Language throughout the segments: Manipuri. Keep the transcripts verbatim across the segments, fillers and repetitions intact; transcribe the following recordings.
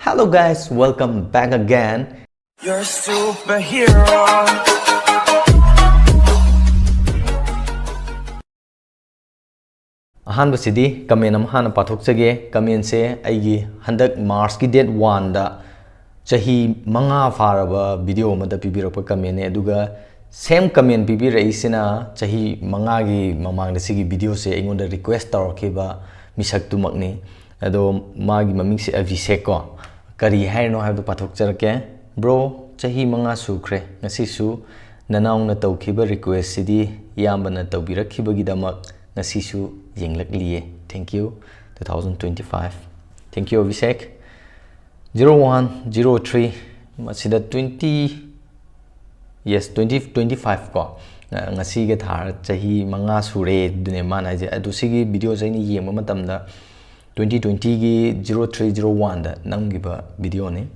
Hello guys, welcome back again. You're a superhero. ꯑꯍꯥꯟꯕꯁꯤꯗꯤ ꯀꯃꯦꯟ ꯑꯃ ꯍꯥꯟꯅ ꯄꯥꯊꯣꯛꯆꯒꯦ꯫ ꯀꯃꯦꯟꯁꯦ ꯑꯩꯒꯤ ꯍꯟꯗꯛ ꯃꯥꯔꯁꯀꯤ ꯗꯦꯠ ꯋꯥꯟꯗ ꯆꯍꯤ ꯃꯉꯥ ꯐꯥꯔꯕ ꯚꯤꯗꯤꯑꯣ ꯑꯃꯗ ꯄꯤꯕꯤꯔꯛꯄ ꯀꯃꯦꯟꯅꯦ꯫ ꯑꯗꯨꯒ ꯁꯦꯝ ꯀꯃꯦꯟ ꯄꯤꯕꯤꯔꯛꯏꯁꯤꯅ ꯆꯍꯤ ꯃꯉꯥꯒꯤ ꯃꯃꯥꯡꯗ ꯁꯤꯒꯤ ꯚꯤꯗꯤꯑꯣꯁꯦ ꯑꯩꯉꯣꯟꯗ ꯔꯤꯀ꯭ꯋꯦꯁ ꯇꯧꯔꯛꯈꯤꯕ ꯃꯤꯁꯛꯇꯨꯃꯛꯅꯤ꯫ ꯑꯗꯣ ꯃꯥꯒꯤ ꯃꯃꯤꯡꯁꯦ ꯑꯕꯤꯁꯦꯛ ꯀꯣ꯫ ꯀꯔꯤ ꯍꯥꯏꯔꯤꯅꯣ ꯍꯥꯏꯕꯗꯨ ꯄꯥꯊꯣꯛꯆꯔꯛꯀꯦ꯫ ꯕ꯭ꯔꯣ, ꯆꯍꯤ ꯃꯉꯥ ꯁꯨꯈ꯭ꯔꯦ꯫ ꯉꯁꯤꯁꯨ ꯅꯅꯥꯎꯅ ꯇꯧꯈꯤꯕ ꯔꯤꯀ꯭ꯋꯦꯁꯁꯤꯗꯤ ꯏꯌꯥꯝꯕꯅ ꯇꯧꯕꯤꯔꯛꯈꯤꯕꯒꯤꯗꯃꯛ ꯉꯁꯤꯁꯨ ꯌꯦꯡꯂꯛꯂꯤꯌꯦ꯫ Thank you, two thousand twenty five꯫ Thank you, Abhishek. Zero one zero three, ꯃꯁꯤꯗ twenty, yes, twenty, twenty five ꯀꯣ꯫ ꯑ, ꯉꯁꯤꯒ ꯊꯥꯔ ꯆꯍꯤ ꯃꯉꯥ ꯁꯨꯔꯦ ꯑꯗꯨꯅꯦ ꯃꯥꯅ ꯍꯥꯏꯁꯦ꯫ ꯑꯗꯨ ꯁꯤꯒꯤ ꯚꯤꯗꯤꯑꯣꯁꯦ ꯑꯩꯅ ꯌꯦꯡꯕ ꯃꯇꯝꯗ twenty twentyꯒꯤ zero three zero oneꯗ ꯅꯝꯈꯤꯕ ꯚꯤꯗꯤꯑꯣꯅꯤ꯫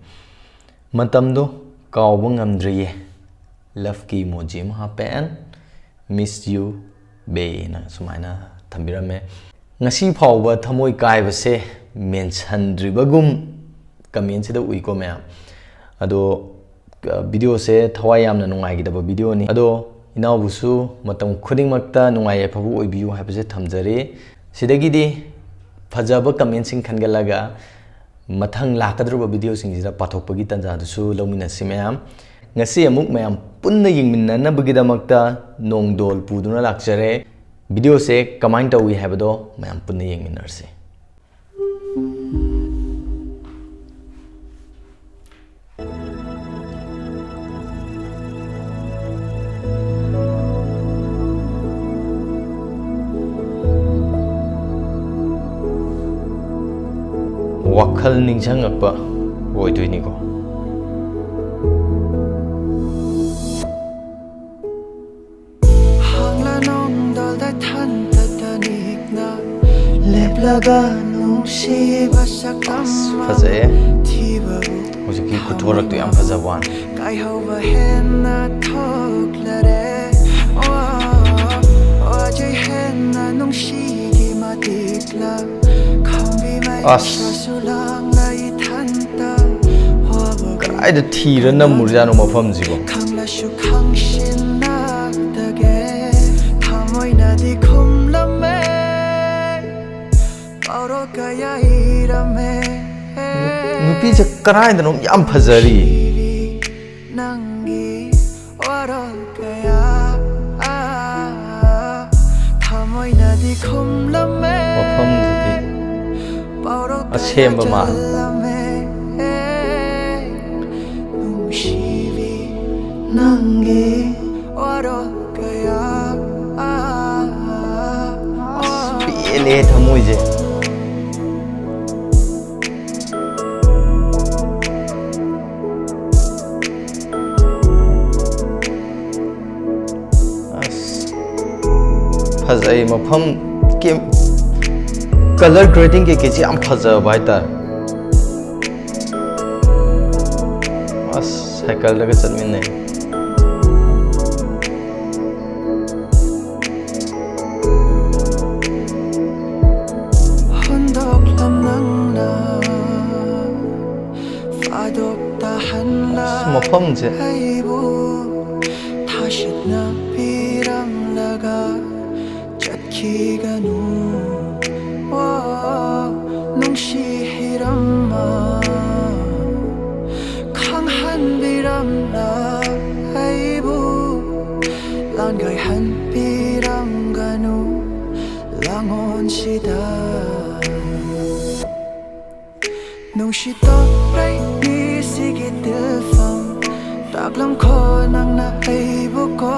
"ꯃꯇꯝꯗꯣ ꯀꯥꯎꯕ ꯉꯝꯗ꯭ꯔꯤꯌꯦ", ꯂꯞꯀꯤ ꯏꯃꯣꯖꯤ ꯑꯃ ꯍꯥꯞꯄꯦ, "and miss you, bae" ꯍꯥꯏꯅ ꯁꯨꯃꯥꯏꯅ ꯊꯝꯕꯤꯔꯝꯃꯦ꯫ ꯉꯁꯤ ꯐꯥꯎꯕ ꯊꯃꯣꯏ ꯀꯥꯏꯕꯁꯦ ꯃꯦꯟꯁꯟꯗ꯭ꯔꯤꯕꯒꯨꯝ ꯀꯃꯦꯟꯁꯤꯗ ꯎꯏꯀꯣ ꯃꯌꯥꯝ꯫ ꯑꯗꯣ, ꯑ, ꯚꯤꯗꯤꯑꯣꯁꯦ ꯊꯋꯥꯏ ꯌꯥꯝꯅ ꯅꯨꯡꯉꯥꯏꯒꯗꯕ ꯚꯤꯗꯤꯑꯣꯅꯤ꯫ ꯑꯗꯣ ꯏꯅꯥꯎꯕꯨꯁꯨ ꯃꯇꯝ ꯈꯨꯗꯤꯡꯃꯛꯇ ꯅꯨꯡꯉꯥꯏ ꯌꯥꯏꯐꯕ ꯑꯣꯏꯕꯤꯌꯨ ꯍꯥꯏꯕꯁꯦ ꯊꯝꯖꯔꯤ꯫ ꯁꯤꯗꯒꯤꯗꯤ ꯐꯖꯕ ꯀꯃꯦꯟꯁꯤꯡ ꯈꯟꯒꯠꯂꯒ ꯃꯊꯪ ꯂꯥꯛꯀꯗꯧꯔꯤꯕ ꯚꯤꯗꯤꯑꯣꯁꯤꯡꯁꯤꯗ ꯄꯥꯊꯣꯛꯄꯒꯤ ꯇꯥꯟꯖꯥꯗꯨꯁꯨ ꯂꯧꯃꯤꯟꯅꯁꯤ ꯃꯌꯥꯝ꯫ ꯉꯁꯤ ꯑꯃꯨꯛ ꯃꯌꯥꯝ ꯄꯨꯟꯅ ꯌꯦꯡꯃꯤꯟꯅꯅꯕꯒꯤꯗꯃꯛꯇ ꯅꯣꯡꯗꯣꯜ ꯄꯨꯗꯨꯅ ꯂꯥꯛꯆꯔꯦ꯫ ꯚꯤꯗꯤꯑꯣꯁꯦ ꯀꯃꯥꯏꯅ ꯇꯧꯏ ꯍꯥꯏꯕꯗꯣ ꯃꯌꯥꯝ ꯄꯨꯟꯅ ꯌꯦꯡꯃꯤꯟꯅꯔꯁꯤ꯫ ꯋꯥꯈꯜ ꯅꯤꯡꯁꯤꯡꯉꯛꯄ ꯑꯣꯏꯗꯣꯏꯅꯤꯀꯣ꯫ ꯍꯥꯡꯂ ꯅꯣꯡꯗꯣꯜꯗ ꯊꯟꯇ ꯇꯅꯤꯛꯅ ꯂꯦꯞꯂꯒ ꯅꯨꯡꯁꯤꯕ ꯁꯛꯇꯝ ꯑꯁ, ꯐꯖꯩꯌꯦ꯫ ꯊꯤꯕꯕꯨ ꯍꯧꯖꯤꯛꯀꯤ ꯈꯨꯊꯣꯔꯛꯇꯣ ꯌꯥꯝ ꯐꯖꯕ ꯋꯥꯅꯤ꯫ ꯀꯥꯏꯍꯧꯕ ꯍꯦꯟꯅ ꯊꯣꯛꯂꯔꯦ꯫ ꯑꯣ, ꯋꯥꯖꯩ ꯍꯦꯟꯅ ꯅꯨꯡꯁꯤꯒꯤ ꯃꯇꯤꯛꯂ ꯈꯥꯝꯕꯤ ꯑꯁ꯫ ꯃꯩꯁꯥꯁꯨ ꯂꯥꯡꯂ ꯏꯊꯟꯇ ꯀꯥꯏꯗ ꯊꯤꯔ ꯅꯝꯃꯨꯔꯖꯥꯠꯅꯣ ꯃꯐꯝꯁꯤꯕꯣ? ꯈꯪꯂꯁꯨ ꯈꯪꯁꯤꯟꯅꯗꯒꯦ ꯊꯃꯣꯏꯅꯗꯤ ꯈꯨꯝꯂꯝꯃꯦ꯫ ꯄꯥꯎꯔꯣ ꯀꯌꯥ ꯏꯔꯝꯃꯦ꯫ ꯅꯨꯄꯤꯁꯦ ꯀꯔꯥꯏꯗꯅꯣ ꯌꯥꯝ ꯐꯖꯔꯤ꯫ ꯅꯪꯒꯤ ꯋꯥꯔꯣꯜ ꯀꯌꯥ ꯊꯃꯣꯏꯅꯗꯤ ꯈꯨꯝꯂꯝꯃꯦ꯫ ꯃꯐꯝꯁꯤꯗꯤ ꯄꯥꯎꯔꯣ ꯀꯌꯥ ꯑꯁꯦꯡꯕ ꯃꯥꯜꯂꯦ꯫ ꯆꯜꯂꯝꯃꯦ꯫ ꯅꯨꯡꯁꯤꯕꯤ ꯅꯪꯒꯤ ꯋꯥꯔꯣꯜ ꯀꯌꯥ꯫ ꯑꯁ, ꯄꯦꯜꯂꯦ ꯊꯃꯣꯏꯁꯦ꯫ ꯑꯁ, ꯐꯖꯩ ꯃꯐꯝ꯫ ꯀꯦꯝ-, color grading ꯀꯩꯀꯩꯁꯤ ꯌꯥꯝ ꯐꯖꯕ ꯍꯥꯏꯇꯥꯔꯦ꯫ ꯑꯁ, ꯁꯥꯏꯀꯜꯗꯒ ꯆꯠꯃꯤꯟꯅꯩ꯫ ꯍꯨꯟꯗꯣꯛꯂꯝ ꯅꯪꯅ ꯐꯥꯗꯣꯛ ꯇꯥꯍꯟꯂ ꯑꯁ, ꯃꯐꯝꯁꯦ꯫ ꯑꯩꯕꯨ ꯊꯥꯁꯤꯠꯅ ꯄꯤꯔꯝꯂꯒ ꯆꯠꯈꯤꯒꯅꯨ꯫ ꯋꯥ ꯅꯨꯡꯁꯤ ꯍꯤꯔꯝꯃ ꯈꯪꯍꯟꯕꯤꯔꯝꯂ ꯑꯩꯕꯨ ꯂꯥꯟꯒꯥꯏꯍꯟꯕꯤꯔꯝꯒꯅꯨ ꯂꯥꯡꯑꯣꯟꯁꯤꯗ꯫ ꯅꯨꯡꯁꯤꯠꯇꯣ ꯂꯩꯅꯤꯁꯤꯒꯤ ꯇꯤꯜꯐꯝ ꯇꯥꯛꯂꯝꯈꯣ ꯅꯪꯅ ꯑꯩꯕꯨ ꯀꯣ꯫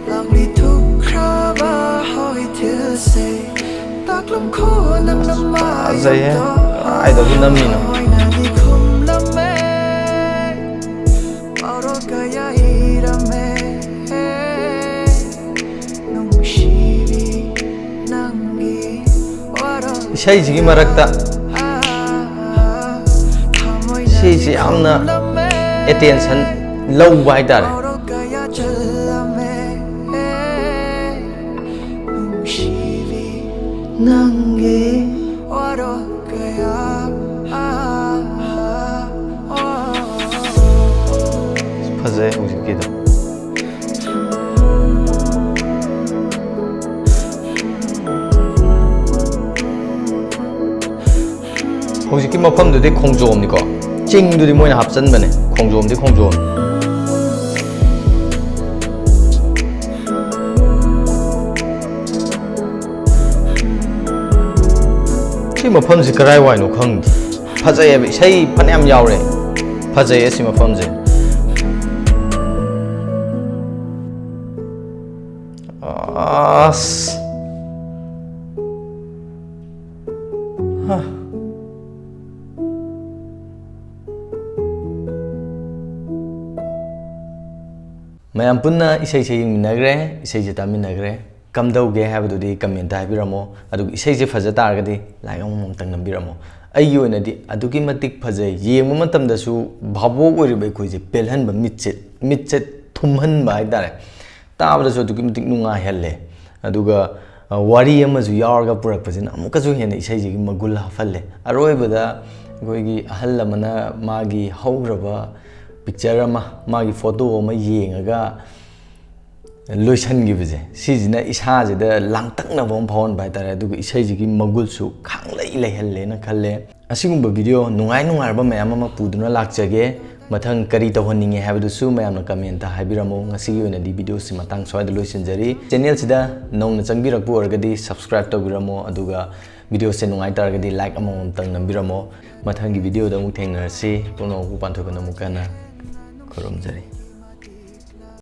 ꯂꯥꯡꯂꯤ ꯊꯨꯈ꯭ꯔꯕ ꯍꯣꯏ ꯊꯤꯜꯁꯦ ꯇꯥꯛꯂꯝꯈꯣ ꯅꯪꯅ ꯐꯖꯩꯍꯦ꯫ ꯃꯥꯏꯗꯣ ꯀꯥꯏꯗꯕꯨ ꯅꯝꯃꯤꯅꯣ? ꯑꯣꯏꯅꯗꯤ ꯈꯨꯝꯂꯝꯃꯦ꯫ ꯄꯥꯎꯔꯣ ꯀꯌꯥ ꯏꯔꯝꯃꯦ꯫ ꯅꯨꯡꯁꯤꯕꯤ ꯅꯪꯒꯤ ꯋꯥꯔꯣꯜ ꯏꯁꯩꯁꯤꯒꯤ ꯃꯔꯛꯇ ꯊꯃꯣꯏꯅ ꯁꯤꯁꯤ ꯌꯥꯝꯅ ꯈꯨꯝꯂꯝꯃꯦ꯫ Attention ꯂꯧꯕ ꯍꯥꯏꯇꯥꯔꯦ꯫ ꯄꯥꯎꯔꯣ ꯀꯌꯥ ꯆꯜꯂꯝꯃꯦ꯫ ꯅꯨꯡꯁꯤꯕꯤ ꯅꯪꯒꯤ ꯋꯥꯔꯣꯜ ꯀꯌꯥ꯫ ꯐꯖꯩ ꯍꯧꯖꯤꯛꯀꯤꯗꯣ꯫ ꯍꯧꯖꯤꯛꯀꯤ ꯃꯐꯝꯗꯨꯗꯤ ꯈꯣꯡꯖꯣꯝꯅꯤꯀꯣ, ꯆꯤꯡꯗꯨꯗꯤ ꯃꯣꯏꯅ ꯍꯥꯞꯆꯤꯟꯕꯅꯦ, ꯈꯣꯡꯖꯣꯝꯗꯤ ꯈꯣꯡꯖꯣꯝ꯫ ꯁꯤ ꯃꯐꯝꯁꯤ ꯀꯔꯥꯏꯋꯥꯏꯅꯣ ꯈꯪꯗꯦ꯫ ꯐꯖꯩꯌꯦꯕ, ꯏꯁꯩ ꯐꯅꯌꯥꯝ ꯌꯥꯎꯔꯦ꯫ ꯐꯖꯩꯌꯦ ꯁꯤ ꯃꯐꯝꯁꯦ꯫ ꯑꯁ꯫ ꯍꯥ꯫ ꯃꯌꯥꯝ ꯄꯨꯟꯅ ꯏꯁꯩꯁꯦ ꯌꯦꯡꯃꯤꯟꯅꯈ꯭ꯔꯦ, ꯏꯁꯩꯁꯦ ꯇꯥꯃꯤꯟꯅꯈ꯭ꯔꯦ꯫ ꯀꯝꯗꯧꯒꯦ ꯍꯥꯏꯕꯗꯨꯗꯤ comment ꯍꯥꯏꯕꯤꯔꯝꯃꯣ꯫ ꯑꯗꯨꯒ ꯏꯁꯩꯁꯦ ꯐꯖ ꯇꯥꯔꯒꯗꯤ like ꯑꯃꯃꯝꯇꯪ ꯅꯝꯕꯤꯔꯝꯃꯣ꯫ ꯑꯩꯒꯤ ꯑꯣꯏꯅꯗꯤ ꯑꯗꯨꯛꯀꯤ ꯃꯇꯤꯛ ꯐꯖꯩ꯫ ꯌꯦꯡꯕ ꯃꯇꯝꯗꯁꯨ ꯚꯥꯕꯣꯛ ꯑꯣꯏꯔꯤꯕ ꯑꯩꯈꯣꯏꯁꯦ ꯄꯦꯜꯍꯟꯕ ꯃꯤꯠꯁꯦ, ꯃꯤꯠꯁꯦ ꯊꯨꯝꯍꯟꯕ ꯍꯥꯏꯇꯥꯔꯦ꯫ ꯇꯥꯕꯗꯁꯨ ꯑꯗꯨꯛꯀꯤ ꯃꯇꯤꯛ ꯅꯨꯡꯉꯥꯏꯍꯜꯂꯦ꯫ ꯑꯗꯨꯒ, ꯑ, ꯋꯥꯔꯤ ꯑꯃꯁꯨ ꯌꯥꯎꯔꯒ ꯄꯨꯔꯛꯄꯁꯤꯅ ꯑꯃꯨꯛꯀꯁꯨ ꯍꯦꯟꯅ ꯏꯁꯩꯁꯤꯒꯤ ꯃꯒꯨꯟ ꯍꯥꯞꯍꯜꯂꯦ꯫ ꯑꯔꯣꯏꯕꯗ ꯑꯩꯈꯣꯏꯒꯤ ꯑꯍꯜ ꯑꯃꯅ ꯃꯥꯒꯤ ꯍꯧꯈ꯭ꯔꯕ picture ꯑꯃ, ꯃꯥꯒꯤ photo ꯑꯃ ꯌꯦꯡꯉꯒ ꯂꯣꯏꯁꯤꯟꯈꯤꯕꯁꯦ, ꯁꯤꯁꯤꯅ ꯏꯁꯥꯁꯤꯗ ꯂꯥꯡꯇꯛꯅꯕ ꯑꯃ ꯐꯥꯎꯍꯟꯕ ꯍꯥꯏꯇꯥꯔꯦ꯫ ꯑꯗꯨꯒ ꯏꯁꯩꯁꯤꯒꯤ ꯃꯒꯨꯟꯁꯨ ꯈꯥꯡꯂꯩ ꯂꯩꯍꯜꯂꯦꯅ ꯈꯜꯂꯦ꯫ ꯑꯁꯤꯒꯨꯝꯕ video ꯅꯨꯡꯉꯥꯏ ꯅꯨꯡꯉꯥꯏꯔꯕ ꯃꯌꯥꯝ ꯑꯃ ꯄꯨꯗꯨꯅ ꯂꯥꯛꯆꯒꯦ꯫ ꯃꯊꯪ ꯀꯔꯤ ꯇꯧꯍꯟꯅꯤꯡꯉꯦ ꯍꯥꯏꯕꯗꯨꯁꯨ ꯃꯌꯥꯝꯅ comment ꯍꯥꯏꯕꯤꯔꯝꯃꯣ꯫ ꯉꯁꯤꯒꯤ ꯑꯣꯏꯅꯗꯤ video ꯁꯤ ꯃꯇꯥꯡ ꯁ꯭ꯋꯥꯏꯗ ꯂꯣꯏꯁꯤꯟꯖꯔꯤ꯫ Channel ꯁꯤꯗ ꯅꯧꯅ ꯆꯪꯕꯤꯔꯛꯄ ꯑꯣꯏꯔꯒꯗꯤ subscribe ꯇꯧꯕꯤꯔꯝꯃꯣ, ꯑꯗꯨꯒ video ꯁꯦ ꯅꯨꯡꯉꯥꯏ ꯇꯥꯔꯒꯗꯤ like ꯑꯃꯃꯝꯇꯪ ꯅꯝꯕꯤꯔꯝꯃꯣ꯫ ꯃꯊꯪꯒꯤ video ꯗ ꯑꯃꯨꯛ ꯊꯦꯡꯅꯔꯁꯤ꯫ ꯄꯨꯝꯅꯃꯛꯄꯨ ꯄꯥꯟꯊꯣꯏꯕꯅ ꯑꯃꯨꯛꯀ ꯍꯟꯅ ꯈꯨꯔꯨꯝꯖꯔꯤ꯫